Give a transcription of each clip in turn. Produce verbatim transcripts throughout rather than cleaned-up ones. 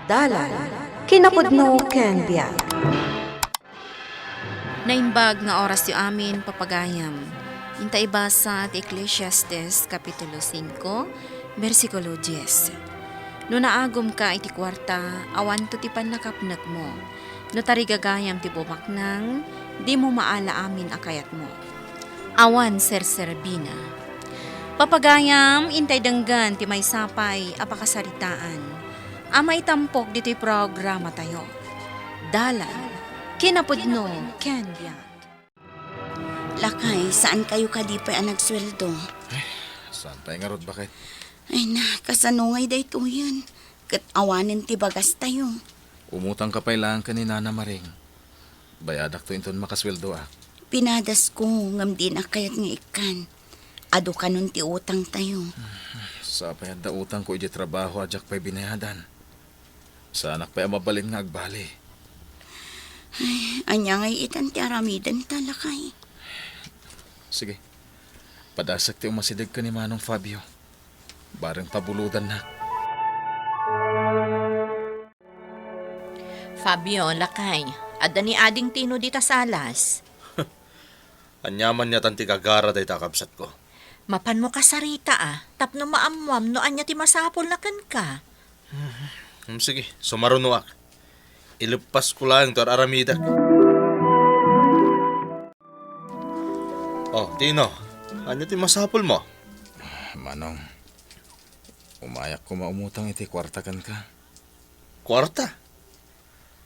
Dalan, kinapudno ken biag. Naimbag nga orasyo amin, papagayam. Inta ibasa ti Eclesiastes, Kapitulo singko, bersikulo dies. No naagumka iti kuarta, awanto ti pannakapnekmo. No tarigagayam ti bumaknang, dimo maala amin a kayatmo. Awan serserbina. Papagayam, intay denggen ti maysa pay a pakasaritaan a maitampok ditoy programatayo. Dalan, kinapudno, ken biag. Lakay, saan kayo kadi pay a nagsueldo? Saan pay ngarud, baket? Ay na, kasano ngay daytoyen? Ket awanen ti bagas tayo. Umutang ka pay laeng ken ni Nana Maring. Bayadakto inton makasueldoak. Pinadas ko, ngem dinak kayat nga ikkan. Adu kanon ti utang tayo. Sapay adda utang ko iti trabaho a diak pay binayadan. Saanak pay a mabalin nga agbali. Ay, ania ngay itan ti aramiden ta, lakay? Sige. Padasek ti umasideg ken ni Manong Fabio. Bareng pabulodannak. Fabio, lakay, adda ni Ading Tino dita salas. Ania man yatan ti gagara dayta a kabsatko? Mapanmo kasarita a, tapno maammuam no ania ti masapulna kenka. Hmm, sige, sumarunoak. Ileppasko laeng ti ar-aramidek. Oh, Tino, ania ti masapulmo? Manong, umayak koma umutang iti kuarta kenka. Kuarta?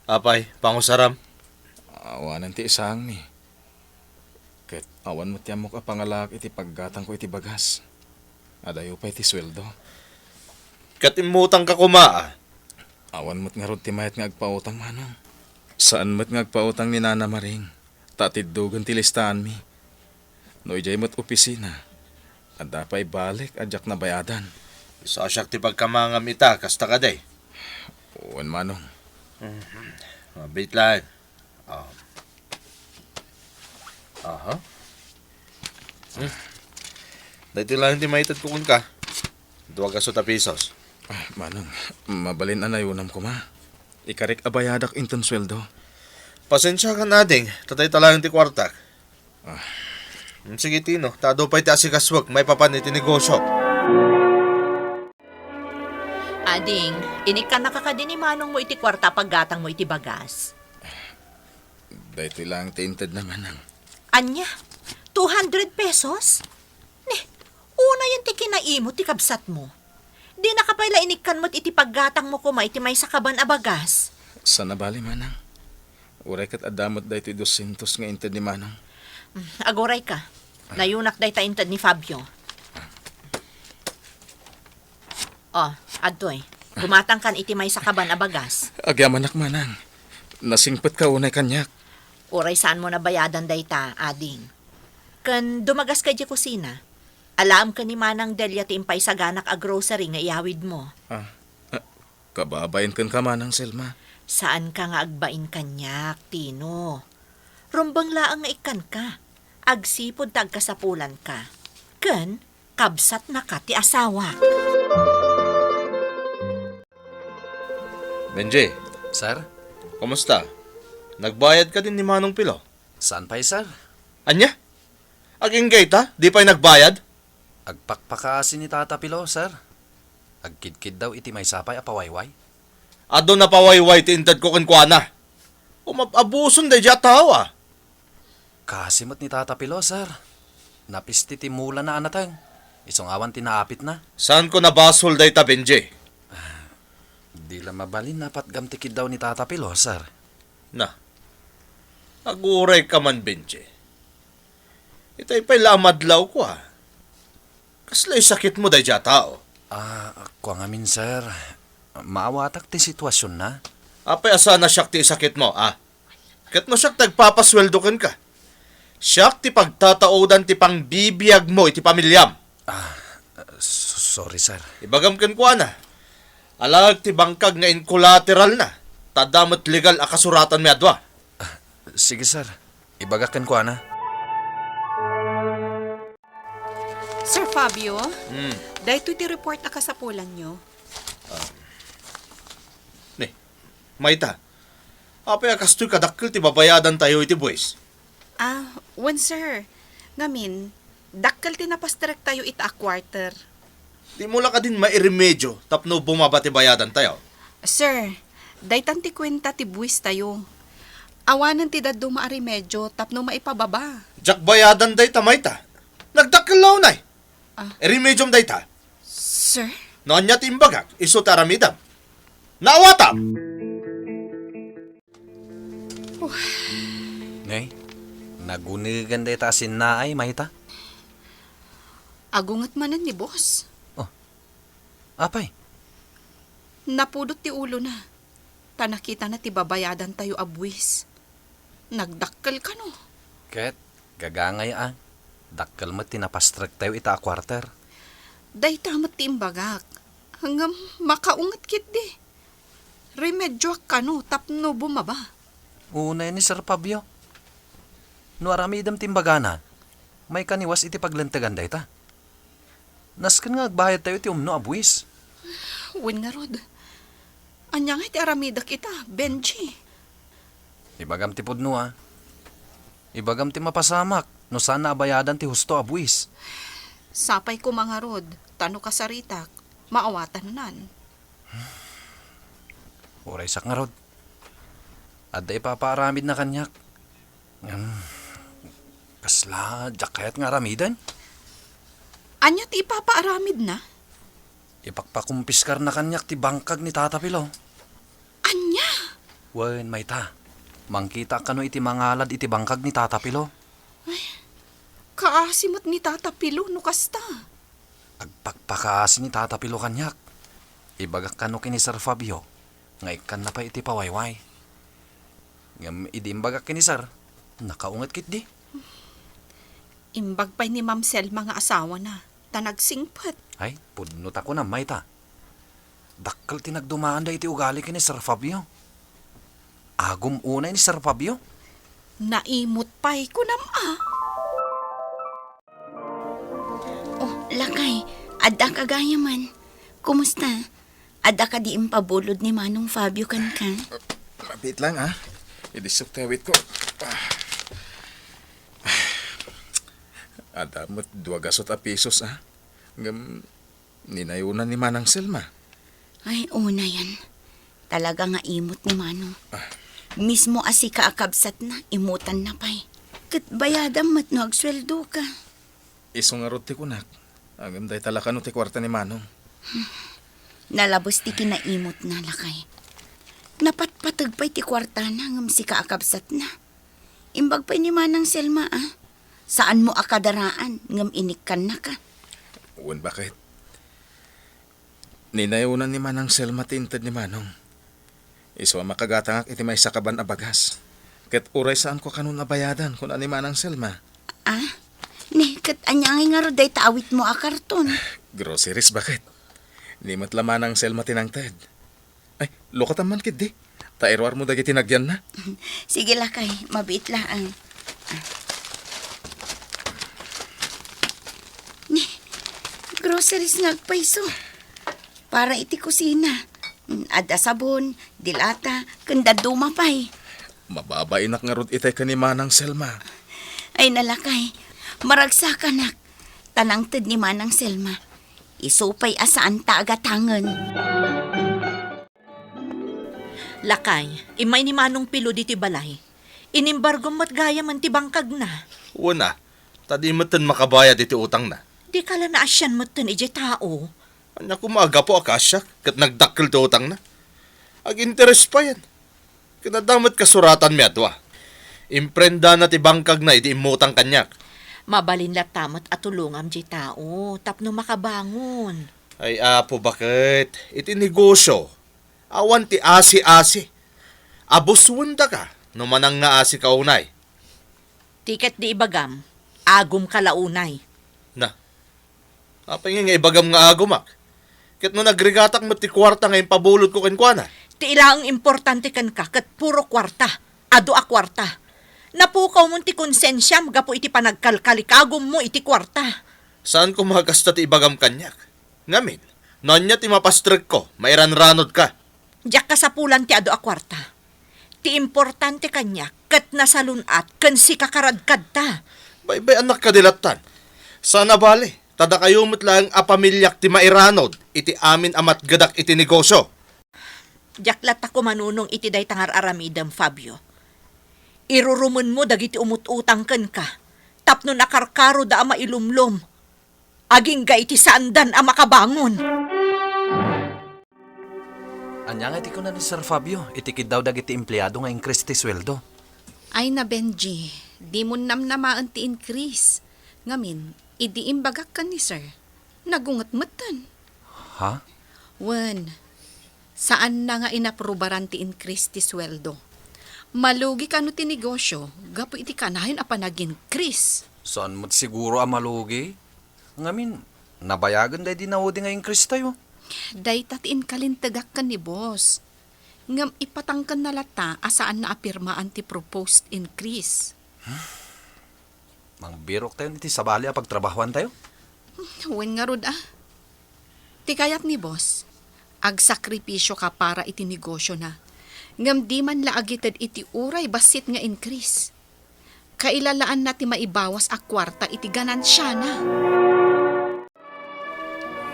Apay, pangusaram? Awanen ti isaangmi. Ket awan met ti ammok a pangalaak iti paggatangko iti bagas. Adayo pay ti sueldo. Ket immutangka koma, a? Awan met ngarud ti mayat nga agpautang, Manong. Saan met nga agpautang ni Nana Maring, ta atiddogen ti listaanmi. No idiay met opisina, adda pay balik a diak nabayadan. Isu a siak ti pagkamangam ita, kasta kadi? Wen, Manong. Mhm. Mabit laeng. Ah. Aha. Hmm. Daytoy laeng ti maitedko kenka. Dua gasu ta pesos. Ah, Manong, mabalin a nayonam koma. Ikarik a bayadak inton sueldo. Pasensiakan, Ading, ta dayta laeng ti kuartak. Ah. Hmm, sige, Tino, ta adu pay ti asikasuek maipapan iti negosio. Ading, inikkannaka kadi ni manongmo iti kuarta a paggatangmo iti bagas? Daytoy laeng ti intedna, Manang. Ania? Two hundred pesos? Ne, unayen ti kinaimmo ti kabsatmo. Dinaka pay la inikkan met iti paggatangmo koma iti maysa kaban a bagas? Saan a bali, Manang. Uray ket adda met daytoy doscientos nga inted ni Manong. Mm, agurayka. Nayonak dayta inted ni Fabio. Oh, adtoy. Gumatangkan iti maysa kaban a bagas. Agyamanak, Manang. Nasingpetka unay kaniak. Uray saanmo nabayadan dayta, Ading. Ken dumagaska idiay kusina. Alaem ken ni Manang Delia ti impaysaganak a grocery nga iyawidmo. Ah, ah, kababain kenka, Manang Selma. Saanka nga agbain kaniak, Tino. Rumbeng laeng nga ikkanka. Agsipud ta agkasapulanka. Ken kabsatnaka ti asawak. Benji. Sir? Kumusta? Nagbayad kadin ni Manong Pilo? Saan pay, sir? Ania? Agingga ita, di pay nagbayad? Agpakpakaasi ni Tata Pilo, sir. Agkidkiddaw iti maysa pay a pawayway. Adu a pawayway ti intedko kenkuana. Umab-abuson daydiay a tao, a. Kaasi met ni Tata Pilo, sir. Napisti ti mulana a nateng. Isu nga awan ti naapitna. Saanko nabasol dayta, Benji. Di la mabalin a patgam ti kiddaw ni Tata Pilo, sir. Na, agurayka man, Benji. Itay pay la a madlawko, a. Kasla sakitmo daydiay a tao? Ah, kua ngamin, sir. Maawatak ti situasionna. Apay a saan a siak ti isakitmo, a? Ket no siak ti agpapasueldo kenka, siak ti pagtataodan ti pangbibiagmo iti pamiliam. Ah, so-, sorry, sir. Ibagam kenkuana, alaek ti bangkag nga inkolateralna, ta adda met legal a kasuratanmi a dua. Ah, sige, sir. Ibagak kenkuana. Sir Fabio, Hmm. daytoy ti report a kasapulanyo. Ah. Ni, Mayta, apay a kastoy kadakkel ti babayadantayo iti buis? Ah, wen, sir. Ngamin, dakkel ti napastrektayo ita a quarter. Dimo la kadin mairemedio tapno bumaba ti bayadantayo? Sir, daytan ti kuenta ti buistayo. Awanen ti dadduma a remedio tapno maipababa. Diak bayadan dayta, mayta. Nagdakkel la unay. Ah. Iremediom dayta. Sir? No ania ti imbagak, isu ti aramidem. Naawatam! Nay, nagunegan dayta a sinnaay, mayta? Agunget manen ni boss. Oh, apay? Napudot ti ulona, ta nakitana ti babayadantayo a buis. Nagdakkel kano. Ket, gagangay a, dakkel met ti napastrektayo ita a quarter. Dayta met ti imbagak. Ngem makaunget ketdi. Remedioak kano tapno bumaba. Unay ni Sir Fabio. No aramidem ti imbagana, maikaniwas iti paglentegan dayta. Nasken nga agbayadtayo ti umno a buis. Wen ngarud. Ania ngay ti aramidek ita, Benji? Ibagam ti pudno, a. Ibagam ti mapasamak no saan a bayadan ti husto a buis. Sapay koma ngarud, ta no kasaritak, maawatannan. Uraysak ngarud. Adda ipapaaramidna kaniak. Ngem, kasla diak kayat nga aramiden? Ania ti ipapaaramidna? Ipakpakumpiskarna kaniak ti bangkag ni Tata Pilo. Ania? Wen, mayta, mangkitaak kano iti mangalad iti bangkag ni Tata Pilo. Ay, kaasi met ni Tata Pilo no kasta. Agpakpakaasi ni Tata Pilo kaniak. Ibagak kano ken ni Sir Fabio nga ikkanna pay iti pawayway. Ngem idi imbagak ken ni Sir, nakaunget ketdi. Imbag pay ni Ma'am Selma nga asawana, ta nagsingpet. Ay, pudno ta kunam, mayta. Dakkel ti nagdumaanda iti ugali ken ni Sir Fabio. Agum unay ni Sir Fabio. Naimot pay kunam a. Oh, lakay, adda ka gayamen. Kumusta? Adda kadi impabulod ni Manong Fabio kenka? Mabiit lang, a. Idissok ti awitko. Ah. Adda met dua gasut a pisos, a. Ngem, ninayonan ni Manang Selma. Ay, unayen. Talaga nga imot ni Manong. Ah. Mismo a sika a kabsatna, imutanna pay. Ket bayadam met no agsueldoka. Isu ngarud ti kunak, ngem dayta la kano ti kuarta ni Manong. Nalabes ti kinaimotna, lakay. Napatpateg pay ti kuartana ngem sika a kabsatna. Imbag pay ni Manang Selma, a. Saanmo a kadaraan ngem inikkannaka. Wen, baket. Ninayonan ni Manang Selma ti inted ni Manong. Isu a makagatangak iti maysa kaban a bagas. Ket uray saanko kanon a bayadan, kuna ni Manang Selma. Ah? Ni, ket ania ngay ngarud dayta awitmo a karton? Groceries, baket. Ni met la Manang Selma ti nangted. Ay, lukatam man ketdi. Ta iruarmo dagiti nagyanna. Sige, lakay, mabiit laeng. Ni, groceries nga agpayso. Para iti kusina. Mm, adda sabon, dilata, ken dadduma pay. Mababainak ngarud itay ken ni Manang Selma. Ay, nalakay. Maragsakanak. Ta nangted ni Manang Selma. Isu pay a saanta a gatangen. Lakay, immay ni Manong Pilo ditoy balay. Inimbargom met gayamen ti bangkagna. Wen a, ta di metten makabayad iti utangna. Dika la naasian metten idiay tao. Ania koma a gapu a kaasiak ket nagdakkel ti utangna? Aginteres payen. Ket adda met kasuratanmi a dua. Imprendana ti bangkagna idi immutang kaniak. Mabalin latta met a tulongam diay tao tapno makabangon. Ay, Apo, baket iti negosio, awan ti asi-asi. Abusuen daka no manangngaasika unay. Ti ket di ibagam, agumka la unay. Na, apay nga ibagam nga agumak? Ket no nagrigatak met ti kuarta nga impabulodko kenkuana? Ti ilaeng importante kenka ket puro kuarta. Adu a kuarta. Napukawmon ti konsensiam gapu iti panagkalkalikagummo iti kuarta. Saan koma a kasta ti ibagam kaniak. Ngamin, no ania ti mapastrekko, mairanranodka. Diak kasapulan ti adu a kuarta. Ti importante kaniak, ket nasalun-at ken sika karadkadta. Baybay-annak kadi lattan. Saan a bali, ta dakayo met laeng a pamiliak ti mairanod iti amin a matgedak iti negosio. Diak latta kumanunong iti dayta nga ar-aramidem, Fabio. Irurumenmo dagiti umut-utang kenka, tapno nakarkaroda a mailumlom. Agingga iti saandan a makabangon. Ania nga ti kuna ni Sir Fabio iti kiddaw dagiti empleado nga increase ti sueldo? Ay na, Benji, dimon namnamaen ti increase. Ngamin, idi imbagak ken ni Sir, nagunget metten. Ha? Wen, saanna nga inaprubaran ti increase ti sueldo. Malugi kano ti negosio gapu iti kanayon a panag-increase? Saan met siguro a malugi? Ngamin, nabayagen daydi naudi nga increase tayo. Dayta ti inkalintegak ken ni boss. Ngem ipatangkenna latta a saanna a pirmaan ti proposed increase. Mangbirok tayo iti sabali a pagtrabahoan tayo? Wen ngarud a. Ti kayat ni boss, agsakripisio ka para iti negosio na. Ngem di man la agited iti uray bassit nga increase. Kailalaanna ti maibawas a kuarta iti ganansiana.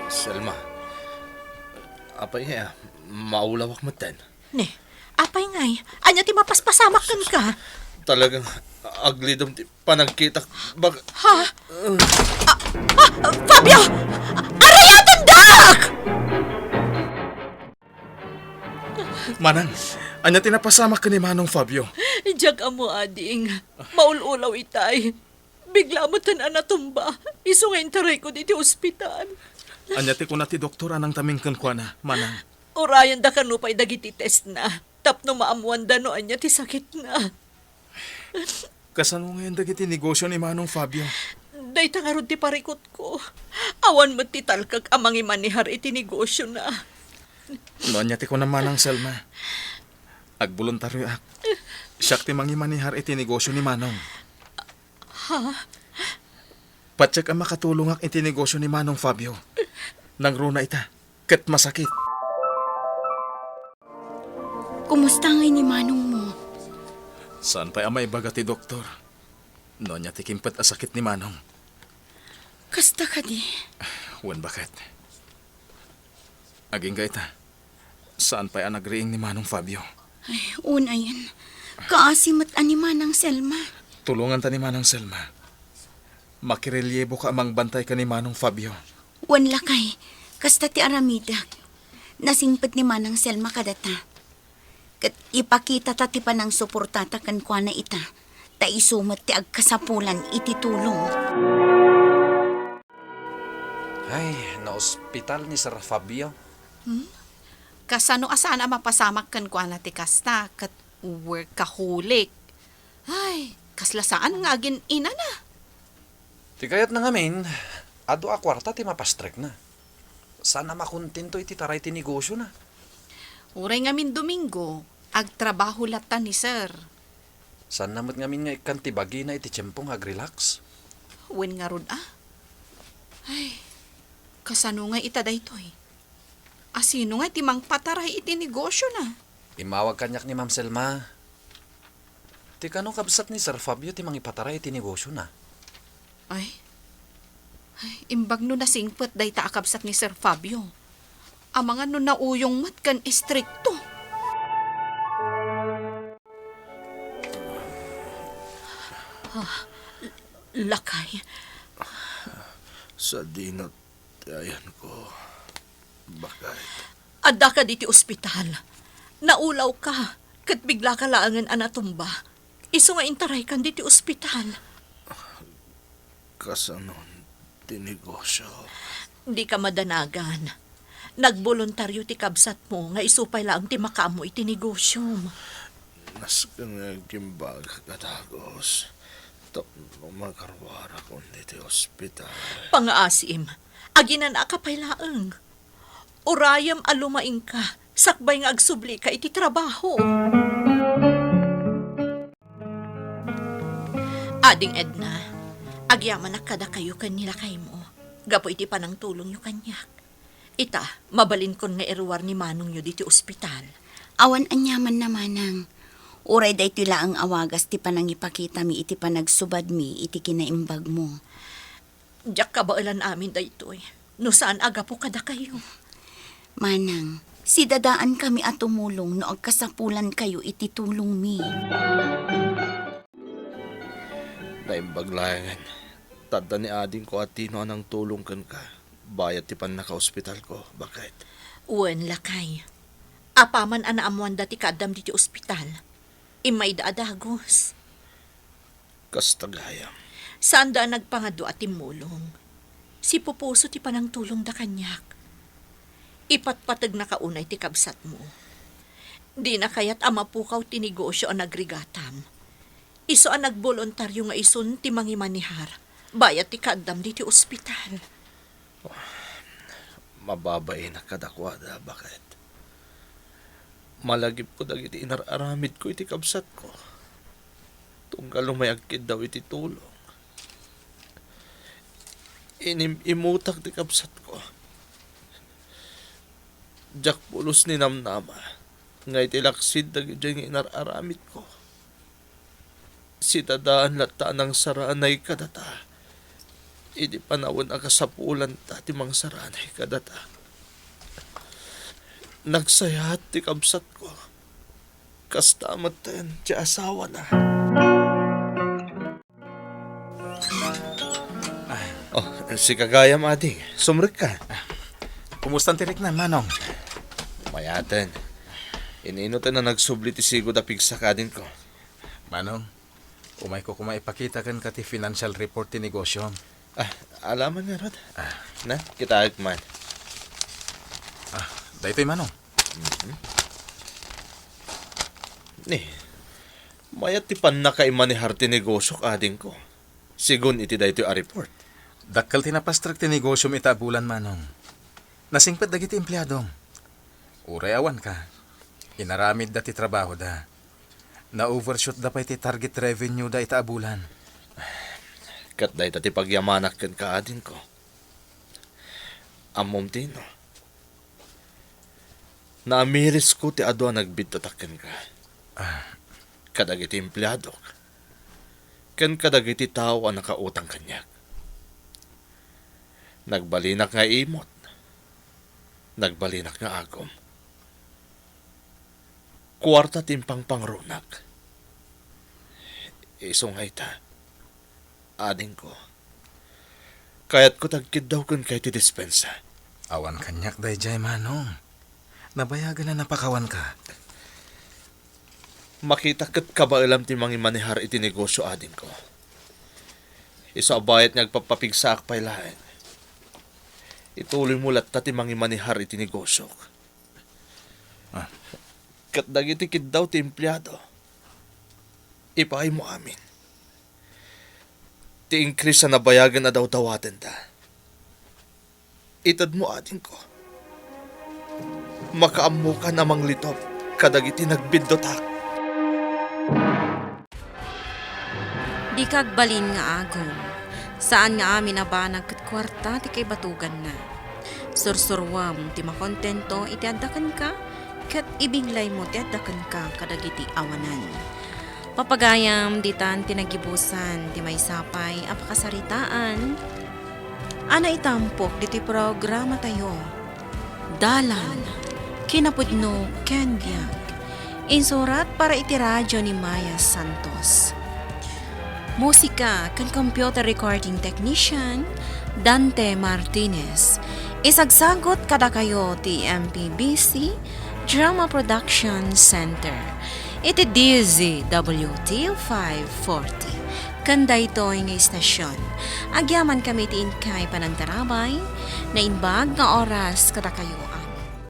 Selma, apay nga, maulawak metten. Ne, apay ngay, ania ti mapaspasamak kenka? Talagang aglidum ti panagkitak. Bak- Ha? Ah, ah, Fabio! Arayatendak! Manang, ania ti napasamak ken ni Manong Fabio? Diak ammo, ading. Maul-ulaw itay. Bigla metten a natumba. Isu nga intarayko iti ospital. Ania ti kuna ti doktor a nangtaming kenkuana, Manang? Urayenda kano pay dagiti testna tapno maammuanda no ania ti sakitna. Kasano ngayon dagiti negosio ni Manong Fabio? Dayta ngarud ti parikutko. Awan met ti talkek a mangimanehar iti negosiona. No ania ti kunam, Manang Selma, agboluntarioak. Siak ti mangimanehar iti negosio ni Manong. Ha? Patiek a makatulongak iti negosio ni Manong Fabio. Nangruna ita, ket masakit. Kumusta ngay ni manongmo? Saan pay a maibaga ti doktor no ania ti kimpet a sakit ni Manong. Kasta kadi? Wen, baket. Agingga ita, saan pay a nagriing ni Manong Fabio. Ay, unayen. Kaasi met a ni Manang Selma. Tulonganta ni Manang Selma. Makirelyeboka a mangbantay ken ni Manong Fabio. Wen, lakay, kasta ti aramidek. Nasingpet ni Manang Selma kadata. Ket ipakitata ti panangsuportata kenkuana ita, ta isu met ti agkasapulan iti tulong. Ay, naospital ni Sir Fabio. Hmm? Kasano a saan a mapasamak kenkuana ti kasta, ket workaholic? Ay, kasla saan nga agin-inana. Ti kayatna ngamin, adu a kuarta ti mapastrekna. Saan a makontento iti taray ti negosiona. Uray ngamin Domingo, agtrabaho latta ni Sir. Saanna met ngamin nga ikkan ti bagina iti tiempo nga agrelax. Wen ngarud a. Ay, kasano nga ita daytoy? Asino nga ti mangpataray iti negosiona? Immawag kaniak ni Ma'am Selma. Ti kano kabsat ni Sir Fabio ti mangipataray iti negosiona. Ay. Ay, imbag no nasingpet dayta a kabsat ni Sir Fabio. Amangan no nauyong met ken istrikto. Ah, lakay. Sadino ti ayanko, baket. Addaka diti ospital. Naulawka, ket biglaka laengen a natumba. Isu nga intaraykan diti ospital. Kasanon ti negosio? Dika madanagan. Nagboluntario ti kabsatmo nga isu pay laeng ti makaammo iti negosiom. Nasken nga agimbagak a dagus tapno makaruarakon diti ospital. Pangaasim, aginanaka pay laeng. Urayem a lumaingka, sakbay nga agsublika iti trabaho. Ading Edna, agyamanak kadakayo ken ni lakaymo gapu iti panangtulongyo kaniak. Ita, mabalinkon nga iruar ni manongyo ditoy ospital. Awan aniamanna, manang. Uray daytoy laeng a wagas ti panangipakitami iti panagsubadmi iti kinaimbagmo. Diak kabaelan amin daytoy, no saan a gapu kadakayo. Manang, sidadaankami a tumulong no agkasapulankayo iti tulongmi. Naimbag laengen, ta adda ni adingko a Tino a nangtulong kenka bayat ti pannakaospitalko, baket. Wen, lakay. Apaman a naammoanda ti kaaddam ditoy ospital, immayda a dagus. Kasta gayam. Saanda a nagpangadua a timmulong. Sipupuso ti panangtulongda kaniak. Ipatpategnaka unay ti kabsatmo. Dina kayat a mapukaw ti negosio a nagrigatam. Isu a nagboluntario nga isun ti mangimanehar bayat ti kaaddam ditoy ospital. Mababainak kadakuada, baket. Malagipko dagiti inar-aramidko iti kabsatko. Tunggal umay agkiddaw iti tulong. Inim-imutak ti kabsatko. Diak pulos ninamnama nga iti laksid dagidiay nga inar-aramidko, sidadaan latta a nangsaranay kadata idi panawen a kasapulanta ti mangsaranay kadata. Nagsayat ti kabsatko. Kasta metten ti asawana. Oh, sika gayam, ading. Sumrekka. Kumusta ti riknam, Manong? Mayaten. Ininutan a nagsubli ti sigud a pigsak, adingko. Manong, umayko koma ipakita kenka ti financial report ti negosio. Ah, alaman ngarud. Ah. Na, kitaek man. Ah, daytoy, Manong. Mhm. Ni, mayat ti pannakaimanehar ti negosiok, adingko, sigun iti daytoy a report. Dakkel ti napastrek ti negosiom ita a bulan, Manong. Nasingpet dagiti empleadom. Uray awanka, inaramidda ti trabahoda. Na-overshootda pay ti target revenueda ita a bulan. Ket dayta ti pagyamanak kenka, adingko. Ammom, Tino, naamirisko ti adu a nagbiddut kenka. Ah. Kadagiti empleadok, ken kadagiti tao a nakautang kaniak. Nagbalinak nga imot. Nagbalinak nga agom. Kuarta ti impangpangrunak. Isu nga ita, adingko, kayatko ti agkiddaw kenka iti dispensa. Awan kaniak daydiay, Manong. Nabayagen a napakawanka. Makitak ket kabaelam ti mangimanehar iti negosio, adingko. Isu a bayat nga agpappapigsaak pay laeng, ituloymo latta ti mangimanehar iti negosiok. Ah. Ket dagiti kiddaw ti empleado, ipaaymo amin. Ti increase a nabayagen a dawdawatenda, itedmo, adingko. Makaammokan a manglitop kadagiti nagbiddutak. Dika agbalin nga agom. Saan nga amin a banag ket kuarta ti kaibatuganna. Sursuruam ti makontento iti adda kenka, ket ibiglaymo ti adda kenka kadagiti awanan. Papagayam, ditan ti nagibusan ti maysa pay a pakasaritaan a naitampok ditoy programatayo. Dalan, kinapudno ken biag. Insurat para iti radyo ni Maya Santos. Musika ken computer recording technician, Dante Martinez. Isagsagut kadakayo ti M P B C Drama Production Center iti D Z W T five forty. Ken daytoy nga istasyon, agyamankami ti inkay panangtarabay, naimbag nga oras kadakayo.